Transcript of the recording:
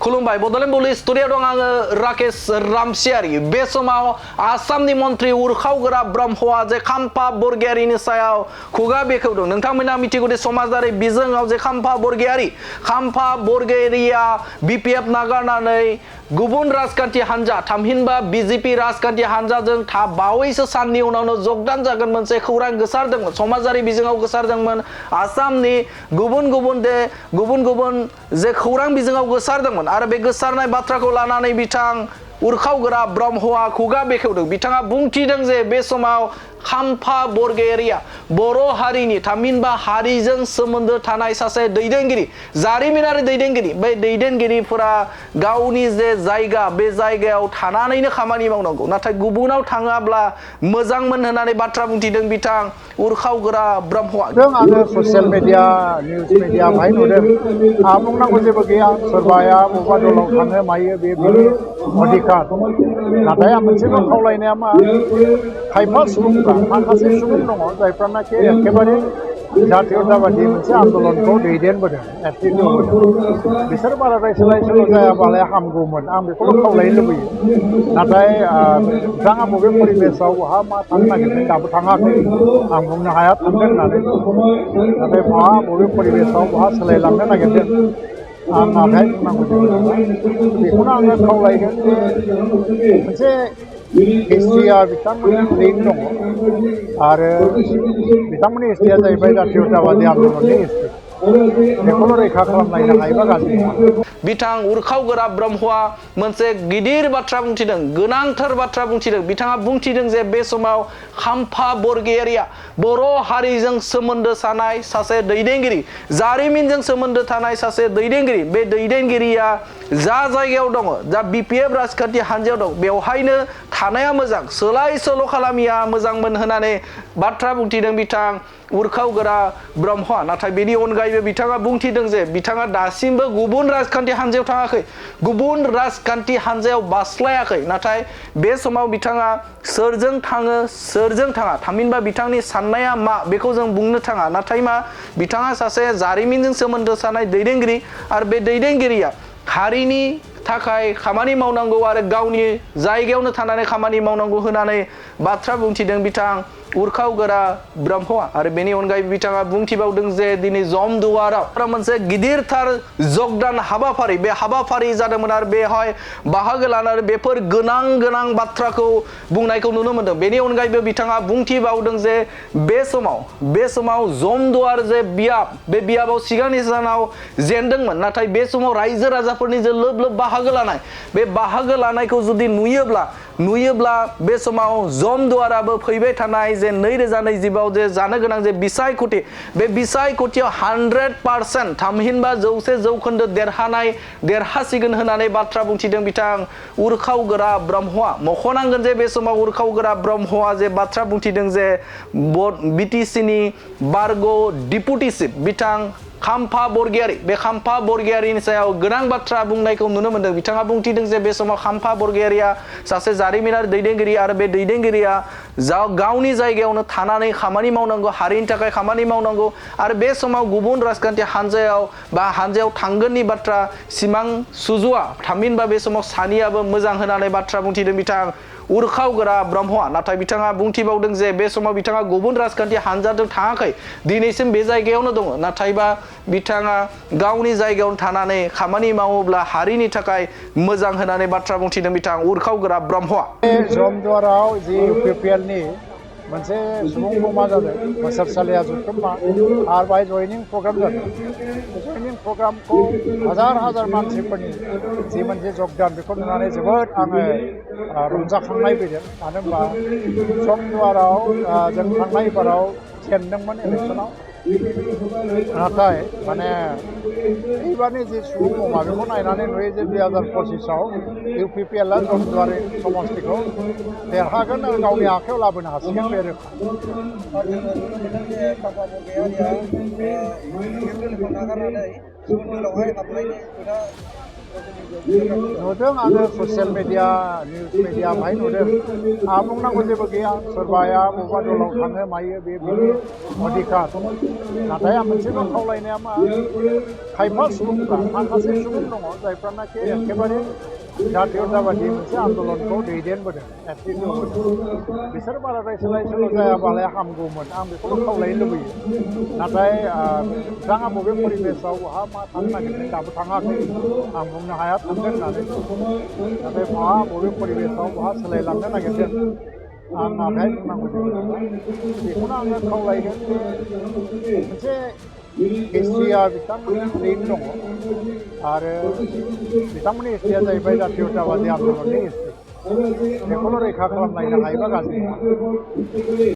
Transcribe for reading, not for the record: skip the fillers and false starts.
खुलुमबाय बड'लेण्ड बुब्लि स्टुडिअ दं आङो राकेश रामसियारि बे समाव आसामनि मन्त्रि उरखावगोरा ब्रह्मआ जे खाम्फा बरगयारिनि सायाव खुगा बेखेवदों नोंथांमोना मिथिगौ दे समाजारि बिजोङाव जे खाम्फा बरगयारिया बिपिएफ नागारनानै गुबुन राजखान्थि हान्जा थामहिनबा बिजेपि राजखान्थि हान्जाजों बावैसो साननि उनावनो जगदान जागोन मोनसे खौरां गोसारदोंमोन समाजारि बिजोङाव गोसारदोंमोन आसामनि गुबुन गुबुन जे खौरां बिजोङाव गोसारदोंमोन आरो बे गोसारनाय बाथ्राखौ लानानै बिथां उरखावगोरा ब्रह्मआ खुगा बेखेवदों बिथाङा बुंथिदों जे बे समाव खाम्फा बरगयारिया बर' हारिनि थामहिनबा हारिजों सोमोन्दो थानाय सासे दैदेनगिरि जारिमिनारि दैदेनगिरि बै दैदेनगिरिफोरा गावनि जे जायगा बे जायगायाव थानानैनो खामानि मावनांगौ नाथाय गुबुनाव थाङाब्ला मोजांमोन होननानै बाथ्रा बुंथिदों बिथां उरखावगोरा ब्रह्मआ आङो ससियेल मिडिया निउज मिडिया बाहाय नुदों बुंनांगौ जेबो गैया सोरबाया बबेबा दलाव थाङो मायो बे बिनि अधिकार नाथाय आं मोनसेबो खावलायनाया मा खायफा सुबुंफ्रा माखासे सुबुं दङ जायफ्रानाखि एखेबारे जातीयताबादि मोनसे आन्दलनखौ दैदेनबोदों नेतृत्व होबोदों बिसोर बाराद्राय सोलाय सोल' जायाबालाय हामगौमोन आं बेखौल' खावलायनो लुबैयो नाथाय बिथाङा बबे परिबेसाव बहा मा थांनो नागिरदों दाबो थाङाखै आं बुंनो हाया थांगोन होननानै नाथाय बबे परिबेसाव बहा सोलायलांनो नागिरदों आं नाथाय बुंनांगौ जेबो गैला बेखौनो आङो खावलायगोन जे मोनसे हिस्ट्रिया बिथांमोननि लिंक दङ आरो बिथांमोननि हिस्ट्रिया जाहैबाय जातीयताबादि आन्दलननि हिस्ट्रि बेखौल' रैखा खालामलायनो हायोबा गाज्रि नङा बिथां उरखावगोरा ब्रह्मआ मोनसे गिदिर बाथ्रा बुंथिदों गोनांथार बाथ्रा बुंथिदों बिथाङा बुंथिदों जे बे समाव खाम्फा बरगयारिया बर' हारिजों सोमोन्दो थानाय सासे दैदेनगिरि जारिमिनजों सोमोन्दो थानाय सासे दैदेनगिरि बे दैदेनगिरिया जा जायगायाव दङ जा बिपिएफ राजखान्थि हान्जायाव दं बेवहायनो थानाया मोजां सोलाय सोल' खालामिया मोजांमोन होननानै बाथ्रा बुंथिदों बिथां उरखावगोरा ब्रह्मआ नाथाय बेनि अनगायैबो बिथाङा बुंथिदों जे बिथाङा दासिमबो गुबुन राजखान्थि हान्जायाव थाङाखै गुबुन राजखान्थि हान्जायाव बास्लायाखै नाथाय बे समाव बिथाङा सोरजों थाङो सोरजों थाङा थामहिनबा बिथांनि साननाया मा बेखौ जों बुंनो थाङा नाथाय मा बिथाङा सासे जारिमिनजों सोमोन्दो थानाय दैदेनगिरि आरो बे दैदेनगिरिया हारिनि थाखाय खामानि मावनांगौ आरो गावनि जायगायावनो थानानै खामानि मावनांगौ होननानै बाथ्रा बुंथिदों बिथां उरखावगोरा ब्रह्मआ आरो बेनि अनगायै बिथाङा बुंथिबावदों जे दिनै जमदुवाराव मोनसे गिदिरथार जगदान हाबाफारि बे हाबाफारि जादोंमोन आरो बेवहाय बाहागो लानानै बेफोर गोनां बाथ्राखौ बुंनायखौ नुनो मोनदों बेनि अनगायैबो बिथाङा बुंथिबावदों जे बे समाव जमदुवार जे बियाब बे बियाबाव सिगांनि सानाव जेनदोंमोन नाथाय बे समाव रायजो राजाफोरनि जे लोब बाहागो लानाय बे बाहागो लानायखौ जुदि नुयोब्ला बे समाव जमदुवाराबो फैबाय थानाय जे 2020 जे जानो गोनां जे बिसायख'थि बे बिसायख'थियाव 100% थामहिनबा 100% देरहासिगोन होननानै बाथ्रा बुंथिदों बिथां उरखावगोरा ब्रह्मआ मख'नांगोन जे बे समाव उरखावगोरा ब्रह्मआ जे बाथ्रा बुंथिदों जे बिटिसिनि बारग' डिपुटि चिफ बिथां खाम्फा बरगयारि बे खाम्फा बरगयारिनि सायाव गोनां बाथ्रा बुंनायखौ नुनो मोनदों बिथाङा बुंथिदों जे बे समाव खाम्फा बरगयारिया सासे जारिमिनारि दैदेनगिरि आरो बे दैदेनगिरिया गावनि जायगायावनो थानानै खामानि मावनांगौ हारिनि थाखाय खामानि मावनांगौ आरो बे समाव गुबुन राजखान्थि हान्जायाव थांगोननि बाथ्रा सिमां सुजुआ थामहिनबा बे समाव सानियाबो मोजां होननानै बाथ्रा बुंथिदों बिथां उरखावगोरा ब्रह्मआ नाथाय बिथाङा बुंथिबावदों जे बे समाव बिथाङा गुबुन राजखान्थि हान्जाजों थाङाखै दिनैसिम बे जायगायावनो दङ नाथायबा बिथाङा गावनि जायगायावनो थानानै खामानि मावोब्ला हारिनि थाखाय मोजां होननानै बाथ्रा बुंथिदों बिथां उरखावगोरा ब्रह्मआ जमदुवाराव जि इउपिपिएलनि मोनसे सुबुं जमा जादों बोसोरसालिया जथुम्मा आरो बाहाय जयनिं प्रग्राम जादों बे जयनिं प्रग्रामखौ हाजार मानसिफोरनि जि मोनसे जगदान बेखौ नुनानै जोबोद आङो रंजाखांनाय फैदों मानो होनबा जमदुवाराव जों थांनाय बाराव जेनदोंमोन इलेक्सनाव नाथाय माने এইবাरनि जि सुबुं अमा बेखौ नायनानै नुयो जे 2025 इउपिपिएलआ जमदुवार समस्तिखौ देरहागोन आरो गावनि आखायाव लाबोनो हासिगोन बे रोखा नुदों आङो ससियेल मिडिया निउस मिडिया बाहाय नुदों आंहा बुंनांगौ जेबो गैया सोरबाया बबेबा दलाव थाङो मायो बे बिनि अधिकार नाथाय आं मोनसेल' खावलायनाया मा खायफा सुबुंफ्रा माखासे सुबुं दङ जायफ्रानाखि एखेबारे जातीयताबादि मोनसे आन्दलनखौ दैदेनबोदों नेतृत्व होबोदों बिसोर बाराद्राय सोलाय सोल' जायाबालाय हामगौमोन आं बेखौल' खावलायनो लुबैयो नाथाय बिथाङा बबे परिबेसाव बहा मा थांनो नागिरदों दाबो थाङाखै आं बुंनो हाया थांगोन होननानै नाथाय बहा बबे परिबेसाव बहा सोलायलांनो नागिरदों आं नाथाय बुंनांगौ जेबो बेखौनो आङो खावलायगोन जे मोनसे हिस्ट्रिया बिथांमोननि उदैनो दङ आरो बिथांमोननि हिस्ट्रिया जाहैबाय जातीयताबादि आन्दलननि हिस्ट्रि बेखौल' रैखा खालामलायनो हायोबा गाज्रि नङा